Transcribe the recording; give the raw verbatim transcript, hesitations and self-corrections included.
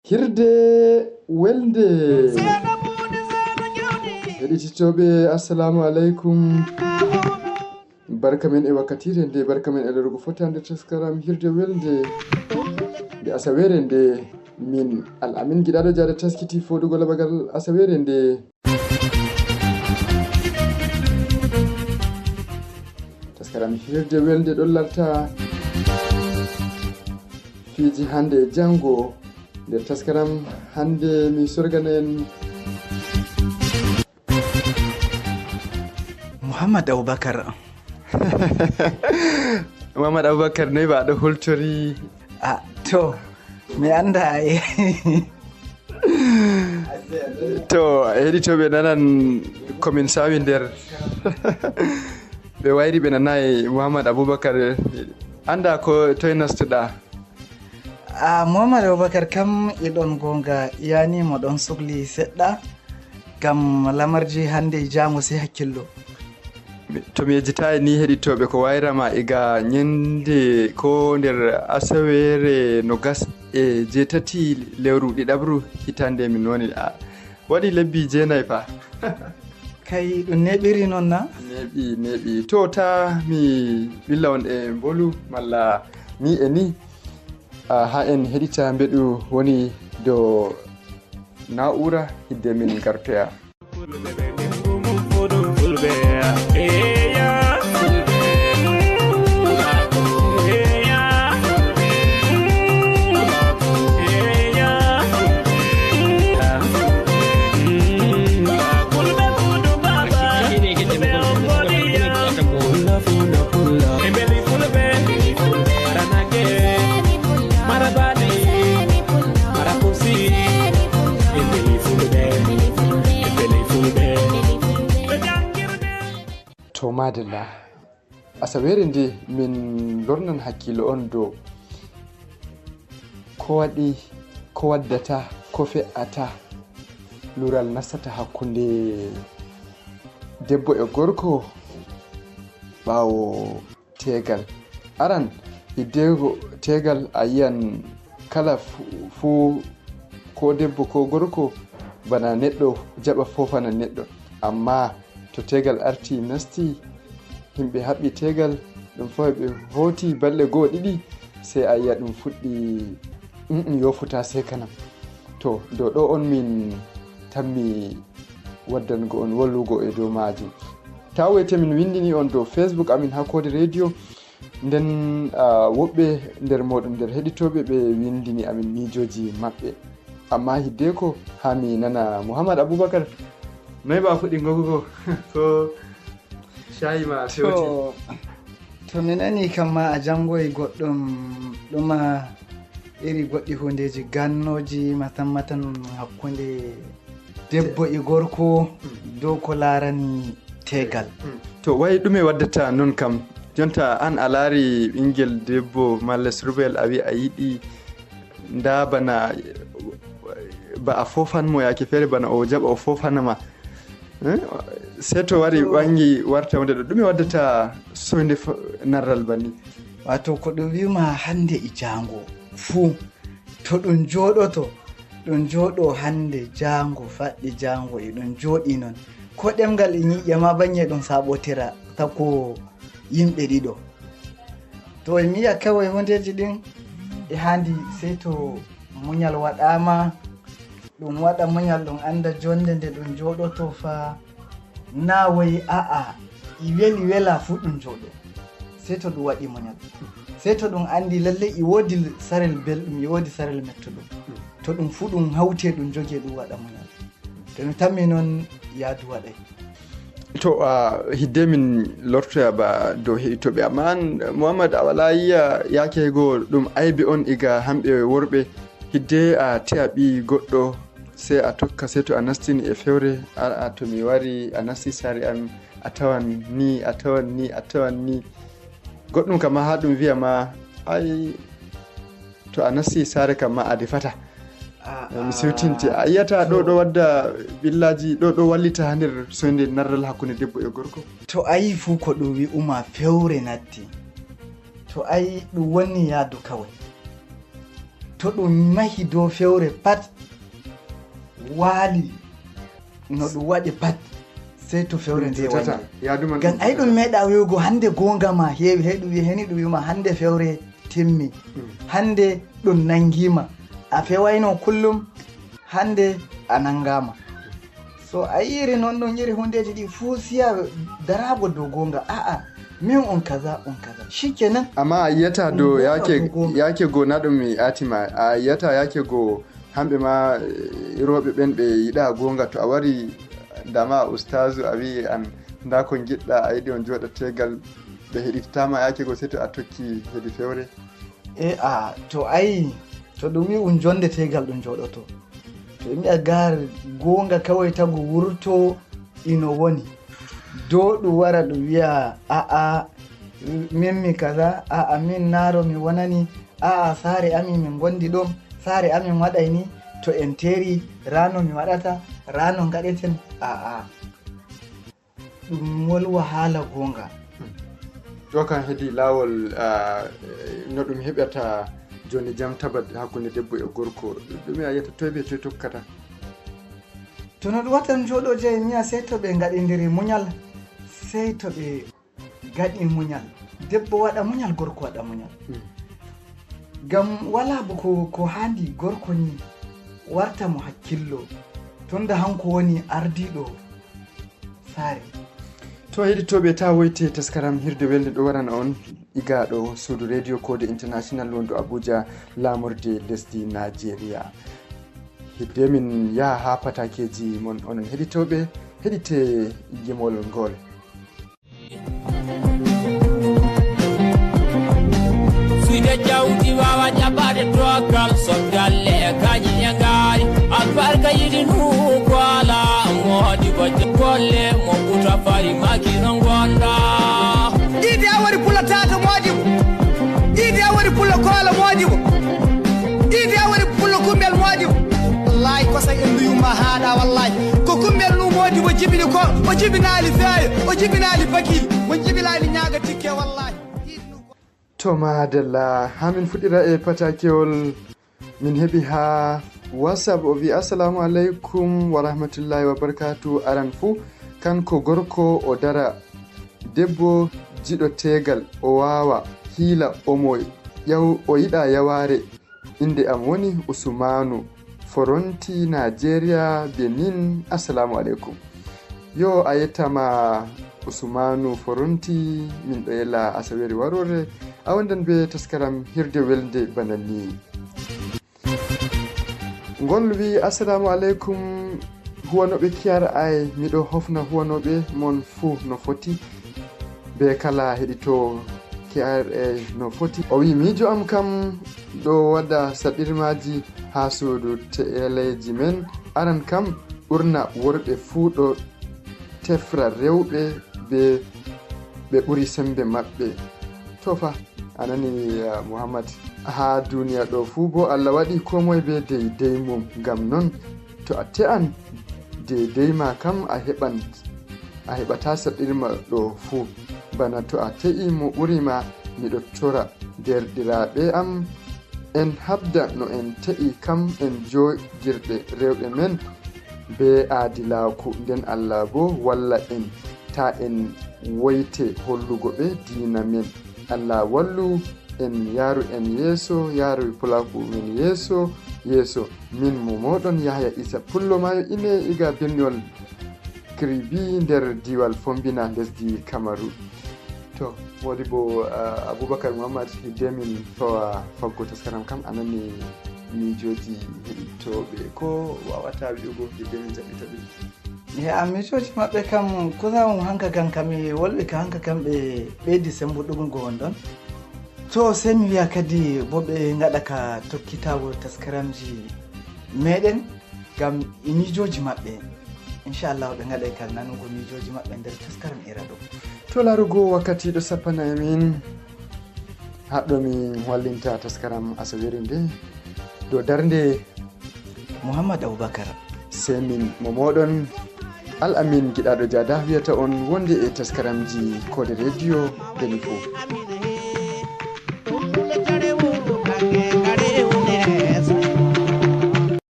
Hirde welde. Heɗititooɓe, assalamu aleykum. Barka men e wakkatiire nde, barka men e lorgo fota nder taskaram Hirde Welde. Nde asaweere nde, min Al Amin Giɗaaɗo Jaade taskiti fooɗugo laɓagal asaweere nde. Taskaram Hirde Welde ɗon larta fiiji hannde e janngo. Nder taskaram hannde mi sorgana en Muhammad Abubakar. Muhammad Abubakar, noy ba ɗo hultori? A, to, mi annda e. To, heɗitooɓe nanan ko min sawi nder. Ɓe wayri ɓe nanayi Muhammad Abubakar. Annda ko toy nastuɗa? A, Muhammad Abubakar kam e ɗon goonga, yani mo ɗon sukli seɗɗa, ngam lamarji hannde e jaango sey hakkillo. Mi-, to mi yejjitaay ni heɗitooɓe ko wayrama iga ñande ko nder asaweere nogas e jeetati lewru ɗiɗaɓru hitaande min woni. A, waɗi lebbi jeenay fa. Kay ɗum neeɓiri noon na? Neeɓi, neeɓi. To ta mi ɓilla on e mbolu malla ni e ni. A, haa en heɗita mbeɗu woni dow na'ura hidde min ngartoya. To madalla. Asaweere nde min lornan hakkilo on dow ko waɗi, ko waddata, ko fe'ata lural nastata hakkunde debbo e gorko ɓaawo teegal. Aran, hiddeko teegal a yiyan kala fu-, fuu ko debbo ko gorko bana neɗɗo jaɓa foofana neɗɗo. Amma to teegal arti nasti, himɓe haɓɓi teegal, ɗum fof ɓe hooti balɗe goo ɗiɗi, sey a yiya ɗum fuɗɗi, "Mm, mm, yo futa seekanam." To, dow ɗo on min tammi waddango on wallugo e dow maajum. Taa wete min winndini on dow Facebook amin Hakkoode Radio. Nden, ah, woɓɓe nder mooɗon, nder heɗitooɓe, ɓe winndini amin miijooji maɓɓe. Amma hiddeko, haa mi nana Muhammad Abubakar, noy ba fuɗɗi ngogugo? Ko caayi ma fewti? To, to mi nani kam ma a janngoyi goɗɗum, ɗuma iri goɗɗi huundeeji gannooji, matan matan hakkunde debbo e gorko dow ko laarani teegal. To wayi ɗume waddata noon kam, jonta an a laari ɓinngel debbo malla surbayel a wi a yiɗi ndaa bana ba a foofan mo yaake feere bana o jaɓa o foofana ma. Eh? Sey to wari ɓanngi warta wonde ɗo, ɗume waddata soynde fo-, narral banni? Waato ko ɗum wi'uma hannde e jaango fuu. To ɗum jooɗoto, ɗum jooɗo hannde, jaango, faɗɗi jaango, e ɗum jooɗi noon. Ko ɗemngal e ñiiƴe ma baŋŋe ɗum saɓotira, tako yimɓe ɗiɗo. To e miya kawai hundeeji ɗin, e haandi sey to muñal waɗaama, ɗum waɗa muñal, ɗum annda jonnde nde ɗum jooɗoto fa. Naa woyi a'a, i weli wela fuu ɗum jooɗo. Sey to ɗum waɗi muñal. Sey to ɗum anndi lalle i woodi sarel belɗum, i woodi sarel mettuɗum. To ɗum fuu ɗum hawte ɗum jogee ɗum waɗa muñal. To mi tammi noon yaadu waɗay. To, a, hidde min lortoya ba dow heɗitooɓe. Amma an, Muhammad, a walaa yiya yaake goo ɗum aybe on iga hamɓe worɓe. Hidde a te'a ɓii goɗɗo, sey a tokka, sey to a nastini e fewre, a'a to mi wari, a nasti saare am, a tawan ni, a tawan ni, a tawan ni. Goɗɗum kam ma haa ɗum wi'a ma, ay, to a nasti saare kam ma a defata. Ah, mi siwtinte. Ah, a yiyata ɗo, to ɗo wadda ɓillaaji, ɗo, ɗo wallita haa nder soynde narral hakkunde debbo e gorko? To a yii fuu ko ɗum wi'uma fewre natti. To a yii ɗum wonni yaadu kawai. To ɗum mahi dow fewre pat, waali no ɗum waɗi pat, sey to fewre nde wannge. Ngam ay ɗum meeɗa wi'ugo hannde goonga ma heewi, hey ɗum wi'a, heni ɗum wi'uma hannde fewre timmi, hannde ɗum nanngiima. A fewayno kullum, hannde a nanngaama. So a yi'iri noon ɗum iri huundeeji ɗi fuu siya daraago dow goonga, a'a, min on kaza, on kaza. Shikenan. Amma a yi'ata dow yaake goo na ɗum mi aati ma, a yi'ata yaake goo hamɓe ma, eh, rewɓe ɓen ɓe yiɗa goonga, to a wari dama ustaazu a wi'i an ndaa ko ngiɗɗa, a yiɗi on jooɗa teegal, ɓe heɗitata ma yaake goo sey to a tokki hedi fewre. E a to ayi to ɗum wi'i un jonnde teegal ɗum jooɗoto. To emi a gar goonga kawai tagu wurto ino woni. Do ɗum wara ɗum wi'a a'a min mi kaza, a'a min naaro mi wonani, a'a saare amin min ngondi ɗon, saare amin waɗay ni, to en teeri raano mi waɗata, raano ngaɗeten, a'a. Ɗum wolwa haala goonga. Ɗo kam hedi laawol, ah, no ɗum heɓata jooni jam tabat hakkunde debbo e gorko. Ɗume a yiyata, toy ɓe toy tokkata? To no ɗum watta ɗum jooɗo jeyi miya sey to ɓe ngaɗindiri muñal, sey to ɓe gaɗi muñal. Debbo waɗa muñal, gorko waɗa muñal. Ngam walaa bo ko, ko haandi gorko ni warta mo hakkillo. Tunda hanko woni ardiiɗo saare. To heɗitooɓe, taa woyte taskaram Hirde Welnde ɗo warana on iga ɗo suudu Radio Koode International wondu Abuja, laamorde lesdi Nigeria. Hidde min yaha haa patakeeji mon onon heɗitooɓe, heɗite gimol ngol. Suude jawdi wawa jaɓaade dokkal, so galle e kañi e ngaari. Albarka yiɗi ndu ko alaa, moodi ko golle mo ɓuta fari maki no ngonda. Ɗiɗi a wari pula tata moodi ko. Ɗiɗi a wari pula koola moodi ko. Ɗiɗi a wari pula kumbel moodi ko. Wallahi ko sa en mbiyuma haaɗa wallahi. Ko kumbel nu moodi o jibini ko, o jibinaali feeyo, o jibinaali bakiili, o jibinaali ñaaga tikke wallahi. To maadalla, haa min fuɗɗira e patakewol, min heɓi haa WhatsApp, o wi, "Assalamu aleykum wa rahmatullahi wa barakatuh. Aran fuu, kanko gorko o dara debbo jiɗo teegal, o waawa hiila, omo yaw-, o yiɗa yawaare. Innde am woni Usmaanu, Foronti, Nigeria, Benin. Assalamu aleykum." Yo a yettama Usmaanu Foronti, min ɗo yela asaweere warore, a wondan be taskaram Hirde Welnde bana ni. Ngol wi, "Assalamu aleykum, huwanooɓe K R I, miɗo hofna huwanooɓe mon fuu no foti, be kala heɗito K R I no foti." O wi, "Miijo am kam ɗo waɗa saɗirmaaji haa suudu teeleeji men. Aran kam ɓurna worɓe fuu ɗo tefra rewɓe be ɓe ɓuri sembe maɓɓe." To fa, a nani, ah, Muhammad. Haa duniya ɗo fuu bo Allah waɗi koo moye be deydey mum. Ngam non, to a te'an deydey ma kam, a heɓan, a heɓata saɗirma ɗo fuu. Bana to a te'i mo ɓuri ma, miɗo tora deerɗiraaɓe am, en habda no en te'i kam en jooɗirɗe rewɓe men be aadilaaku, nden Allah boo walla en, taa en woyte hollugo ɓe diina men. Allah wallu en, yaaru en yeeso, yaaru pulaaku men yeeso, yeeso. Min mo mooɗon Yahaya Isa Pullo Maayo Ine iga birniwol Kribi nder diiwal Fombina lesdi Kamaru. To, moodi bo, ah, Abubakar Muhammad, hidde min fawa faggo taskaram kam, a nani miijooji heɗitooɓe. Ko wawata wi'ugo hidde min jaɓɓita ɓe? E, a miijooji maɓɓe kam, kusan hanka kam, kam e wolɓe ka hanka kam ɓe ɓeydi sembuɗugo on ɗon. To, sey mi wi'a kadi bo ɓe ngaɗa ka tokkitaago taskaramji meɗen, ngam e miijooji maɓɓe. Inchallahu ɓe ngaɗay ka nanugo miijooji maɓɓe nder taskaram ira ɗo. To laarugo wakkati ɗo sappana e min, haɗɗo mi wallinta taskaram asaweere nde dow darnde Muhammad Abubakar. Sey min mo mooɗon Al Amin Giɗaaɗo Jaada wiyata on wonde e taskaramji Koode Rediyo Beni fuu.